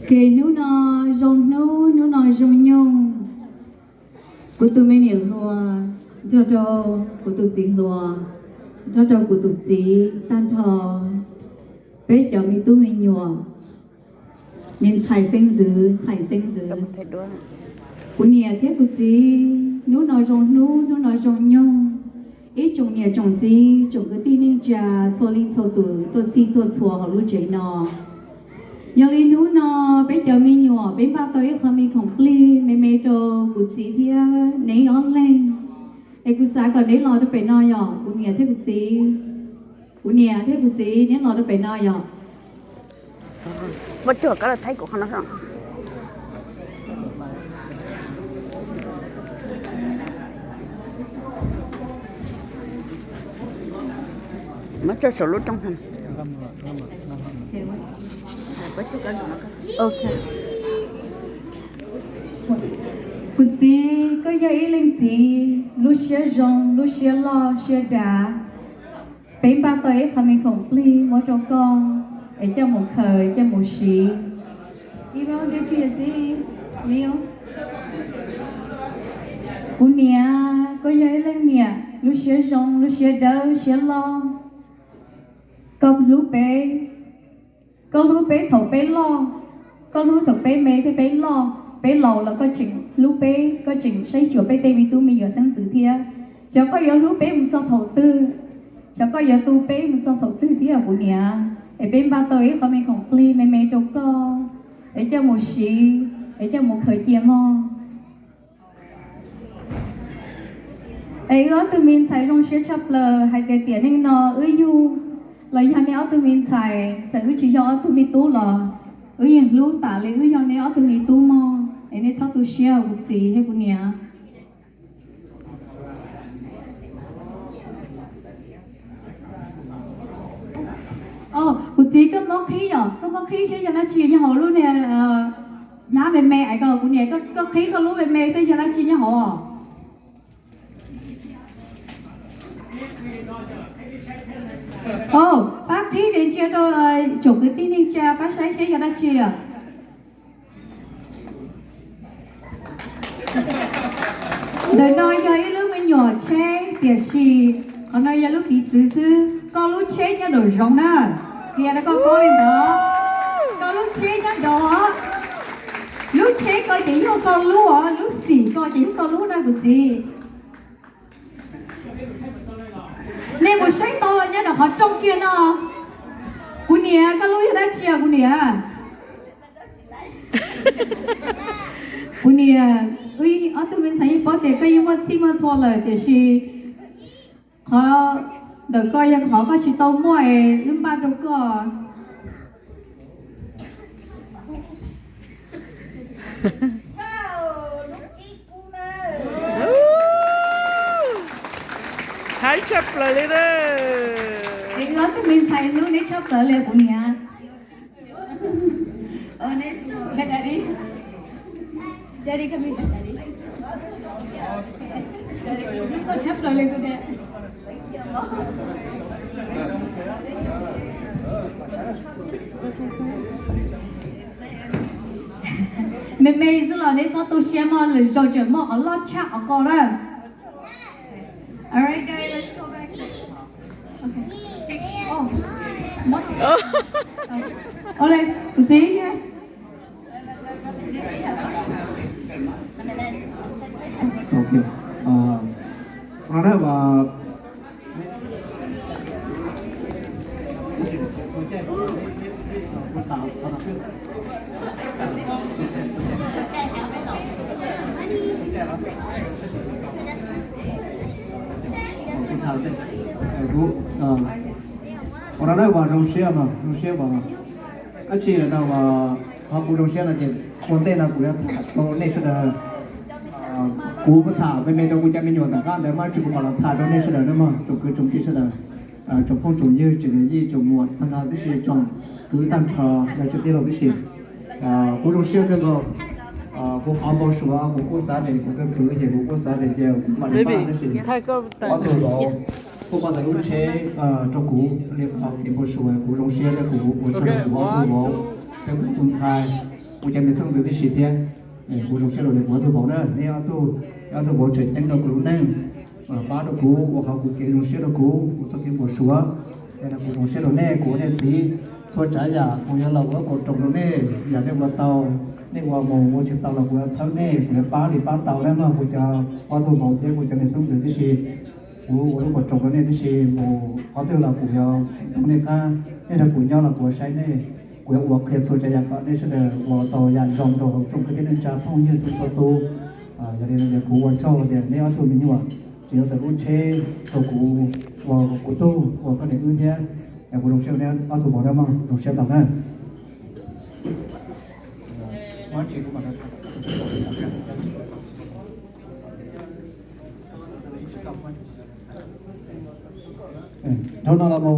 Ces hnub no zoo hnub, hnub no zoo nyoog, kuv tus me niam hluas nrog rau kuv tus txiv hluas, nrog rau kuv tus txiv tag nrho, peb cov me tub me nyuam, me ntxhais xeeb ntxwv, ntxhais xeeb ntxwv, kuv niam thiab kuv txiv, hnub no zoo hnub, hnub no zoo nyoog, ib tsoom niam tsoom txiv, tsoom kwv tij neej tsa, txhua leej txhua tus tuaj txhij tuaj txhua hauv lub tsev no. Yog li hnub no peb cov me nyuam peb npaj tau ib qho me khoom plig me me rau kuv txiv thiab neb ob leeg. Es kuv xav kom neb los rau pem no yom, kuv niam thiab kuv txiv. Kuv niam thiab kuv txiv, neb los rau pem no yom. Kuv txiv, koj yog ib leej txiv lub siab zoo, lub siab loj siab dav. Peb npaj tau ib qho me khoom plig muab rau koj, es coj mus khaws coj mus siv. Kuv niam, koj yog ib leej niam lub siab zoo, lub siab dawb siab loj. Koj hlub peb, koj hlub peb thaum peb loj, koj hlub thaum peb me thiab peb loj, peb laus los koj tseem hlub peb, koj tseem saib xyuas peb tej me tub me nyuam xeeb ntxwv thiab. Xyov koj yuav hlub peb mus txog thaum twg, xyov koj yuav tu peb mus txog thaum twg thiab kuv niam. Es peb npaj tau ib qho me khoom plig me me rau koj, es coj mus siv, es coj mus khaws cia mog. Es wb ob tug me ntxhais zoo siab tshaj plaws hais tias tiam neej no wb yug los yog nej ob tug me ntxhais, txawm wb tsis yog ob tug me tub los wb yeej hlub tas li wb yog nej ob tug me tub mog, es nej txhob tu siab kuv txiv thiab kuv niam. Kuv txiv, koj muab qhib yom, koj muab qhib seb yog dab tsi nyob hauv lub niag hnab me me es koj, kuv niam, koj qhib koj lub me me seb yog dab tsi nyob hauv. Pab qhib es ntsia rau tsoom kwv tij neej tsa pab saib seb yog dab tsi os. Ntawm no yog ib lub me nyuam tsheb, tiam sis qhov no yog lub piv txwv xwb. Koj lub tsheb nyob nraum zoov na, qhia rau koj paub li ntawd. Koj lub tsheb nyob nraud os. Lub tsheb ko ces yog koj lub os, lub xim ko ces yog koj lub na kuv txiv. Nej mus saib tau nyob nraum qhov rooj kiag no. Kuv niam, koj lub yog dab tsi os kuv niam? Kuv niam, wb ob tug me ntxhais yeej paub tias koj yeej muaj txhij muaj txhua lawm, tiam sis qhov ntawm ko yog qhov koj tsis tau muaj es wb npaj rau koj. Haib tshaj plaws li na. Es wb ob tug me ntxhais hlub neb tshaj plaws li kuv niam. Daddy, daddy, come here, daddy. Daddy, hlub koj tshaj plaws li kuv niam. Me me xwb los neb txhob tu siab mog, lwm zaus tseem muaj qhov loj tshaj qhov ko na. Alright, guys, let's go back. Okay. Oh, what? Ua li, kuv txiv. Ok. Ua no na, ua no na, uas zoo siab, zoo siab uas dab tsi lawm na, qhov kuv zoo siab no ces ua ntej no kuv yuav tham rau nej sawv daws. Kuv tham me me rau kuv cov me nyuam tom qab ntawd mas tsis kuv mam los tham rau nej sawv daws na mog, tsoom kwv tsoom tij sawv daws, tsoom phooj tsoom ywg, tsoom yij tsoom muam tag nrho tib si, tsoom kwv tag nrho, tsoom tij laug tib si. Kuv zoo siab kawg nkaus. Kuv qhov npau suav kuv kuj xav tias kuv kawg kwv ces kuv kuj xav tias cia kuv mam li npaj, tab sis ob tug vauv kuj npaj tau lub tsheb rau kuv li qhov kev npau suav, kuv zoo siab thiab kuv ua tsaug rau kuv ob tug vauv thiab kuv tus ntxhais. Kuv cov me xeeb ntxwv tib si thiab, kuv zoo siab rau nej kuv ob tug vauv na, nej ob tug, ob tug vauv tseem ceeb rau kuv lub neej, pab rau kuv ua qhov kuv kev zoo siab rau kuv, kuv txoj kev npau suav. Kuv zoo siab rau nej, kuv ua nej txiv, txhua tsav yam kuv yuav los ua lub kaum roos rau nej, yam nej ua tau, nej ua mus ua tsis tau los kuv yuav txhawb nej, kuv yuav pab li pab tau na mog. Kuv cov ob tug vauv thiab kuv cov me xeeb ntxwv tib si, kuv ua lub kaum roos rau nej tib si, mus qhov twg los kuv yuav nrog nej qab, nej nrog kuv nyob los kuv yuav saib nej, kuv yuav ua qhia txhua tsav yam kom nej sawv daws ua tau yam zoo rau hauv tsoom kwv tij neej tsa phooj ywg txhua txhua tus. Yog li no ces kuv ua tsaug tias nej ob tug me nyuam tseem yuav tawm lub tsheb rau kuv ua kuv tug ua koj niam wb thiab. Kuv zoo siab rau nej ob tug vauv na mog, zoo siab ntau na. Dhau no los mus